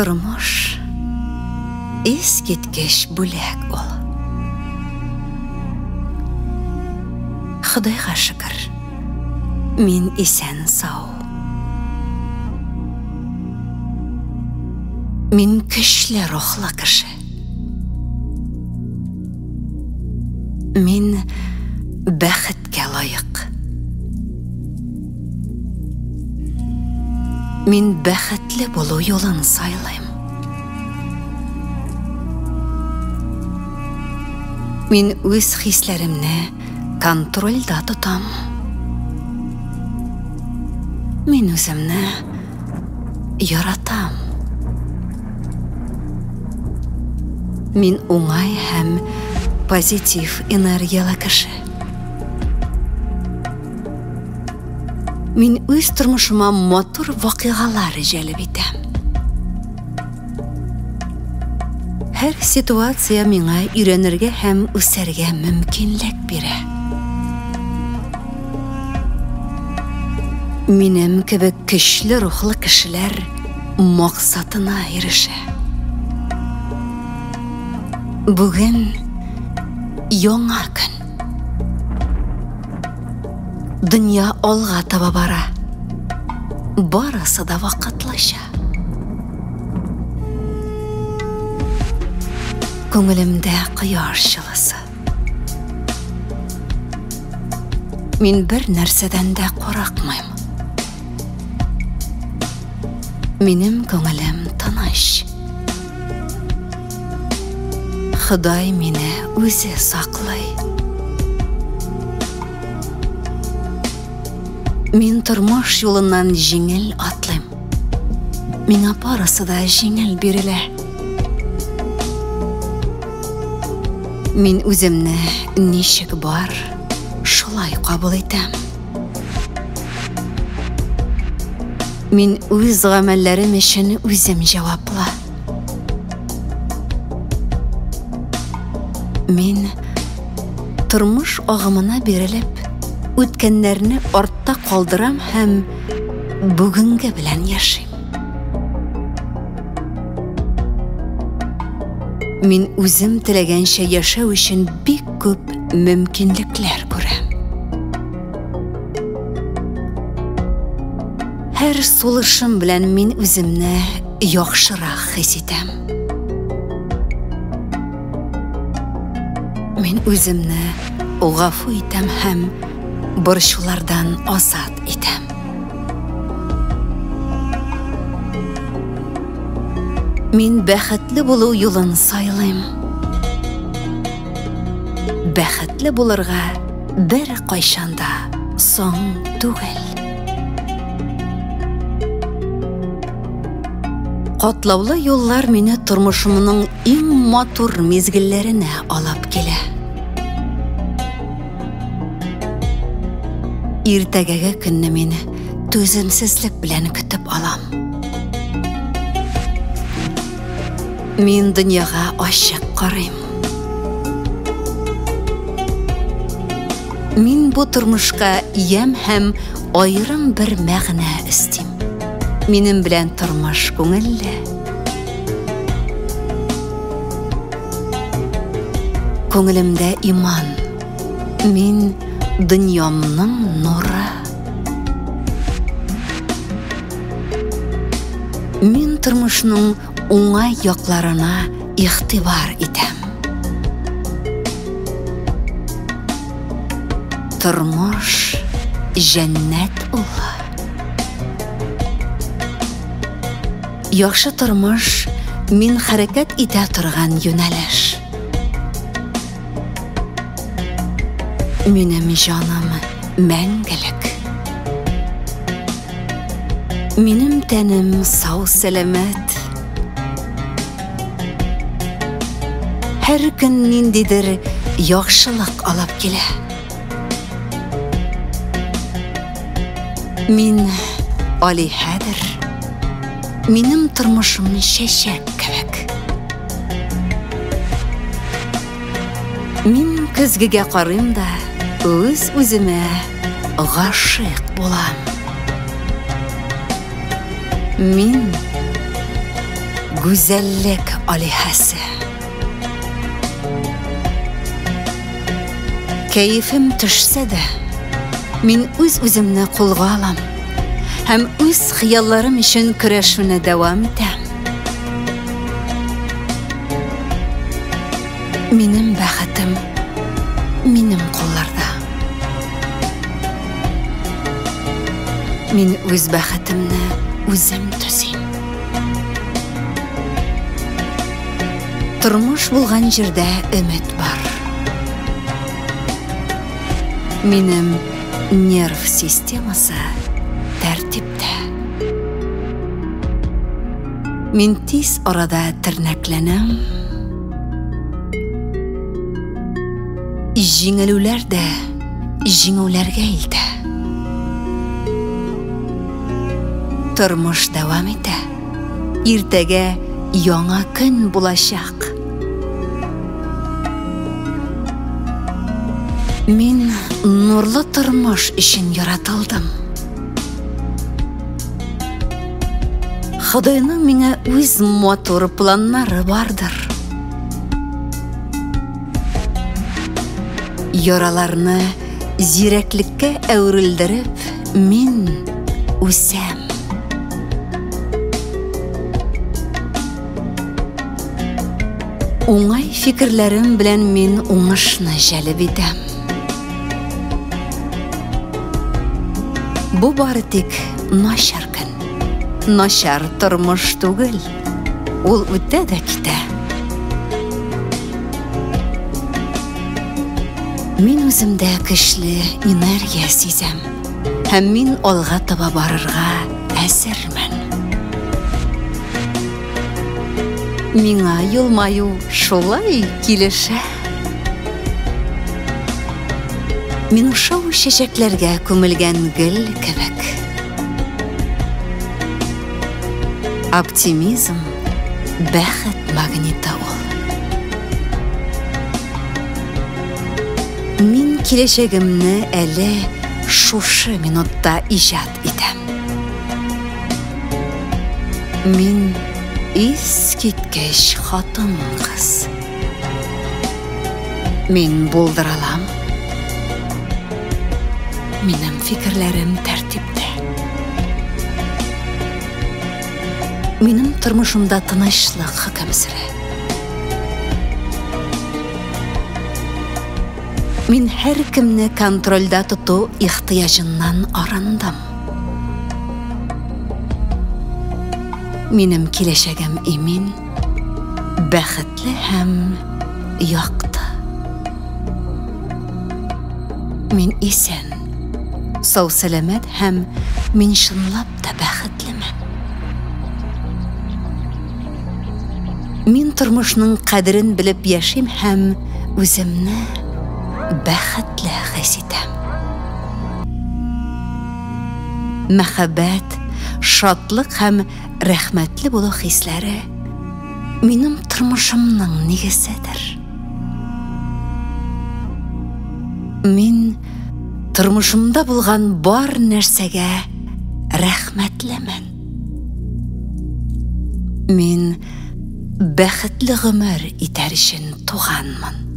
Тормыш искиткеч бүләк ул. Ходайга шөкер, мин исән сау. Мин көчле рухлы кеше. Мин бәхеткә лаек. Мин бәхетле булу юлын сайлыйм. Мин үз хисләремне контрольдә тотам. Мин үземне яратам. Мин уңай һәм позитив энергиялы кеше. Мин үз тормышыма матур вакыйгалар җәлеп итәм. Һәр ситуация миңа өйрәнергә һәм үсәргә мөмкинлек бирә. Минем кебек көчле рухлы кешеләр максатына ирешә. Бүген яңа көн. Дөнья алга таба бара. Барысы да вакытлыча. Күңелемдә кояш җылысы. Мин бер нәрсәдән дә курыкмыйм. Минем күңелем тыныч. Ходай мине үзе саклый. Мин тормыш юлыннан җиңел атлыйм. Миңа барысы да җиңел бирелә. Мин үземне ничек бар, шулай кабул итәм. Мин үз гамәлләрем өчен үзем җаваплы. Мин тормыш агымына бирелеп, үткәннәрне артта калдырам һәм бүгенге белән яшим. Мин үзем теләгәнчә яшәү өчен бик күп мөмкинлекләр күрәм. Һәр сулышым белән мин үземне яхшырак хис итәм. Мин үземне гафу итәм һәм борчулардан азат итәм. Мин бәхетле булу юлын сайлыйм. Бәхетле булырга бер кайчан да соң түгел. Катлаулы юллар мине тормышымның иң матур мизгелләренә алып килә. Иртәгәге көнне мин түземсезлек белән көтеп алам. Мин дөньяга ачык карыйм. Мин бу тормышка ямь һәм аерым бер мәгънә өстим. Минем белән тормыш күңелле. Күңелемдә иман. Мин дөньямның нуры. Мин тормышның уңай якларына игътибар итәм. Тормыш җәннәт ул. Яхшы тормыш мин хәрәкәт итә торган юнәлеш. Минем җаным мәңгелек. Минем тәнем сау-сәламәт. Һәр көн ниндидер яхшылык алып килә. Мин алиһәдер. Минем тормышым чәчәк кебек. Мин көзгегә карыйм да, үз-үземә гашыйк булам. Мин. гүзәллек алиһәсе. Кәефем төшсә дә, мин үз-үземне кулга алам һәм үз хыялларым өчен көрәшүне дәвам итәм. Минем бәхетем минем кулларда. Мин үз бәхетемне үзем төзим. Тормыш булган җирдә өмет бар. Минем нерв системасы тәртиптә. Мин тиз арада тернәкләнәм. Җиңелүләр дә җиңүләргә илтә. Тормыш дәвам итә. Иртәгә яңа көн булачак. Мин нурлы тормыш өчен яратылдым. Ходайның миңа үз матур планнары бардыр. Яраларны зирәклеккә әверелдереп, мин үсәм. Уңай фикерләрем белән мин уңышны җәлеп итәм. Бу бары тик начар көн. Начар тормыш түгел. Ул үтә дә китә. Мин үземдә көчле энергия сизәм. Һәм мин алга таба барырга әзермен. Миңа елмаю шулай килешә. Мин шау чәчәкләргә күмелгән гөл кебек. Оптимизм бәхет магниты ул. Мин киләчәгемне әле шушы минутта иҗат итәм. Мин искиткеч хатын-кыз. Мин булдыралам. Минем фикерләрем тәртиптә. Минем тормышымда тынычлык хөкем сөрә. Мин һәркемне контрольдә тоту ихтыяҗыннан арындым. Минем киләчәгем имин, бәхетле һәм якты. Мин исән, сау-сәламәт һәм мин чынлап та бәхетлемен. Мин тормышның кадерен белеп яшим һәм үземне бәхетле хис итәм. Мәхәббәт, шатлык һәм рәхмәтле булу хисләре минем тормышымның нигезедер. Мин тормышымда булган бар нәрсәгә рәхмәтлемен. Мин бәхетле гомер итәр өчен туганмын.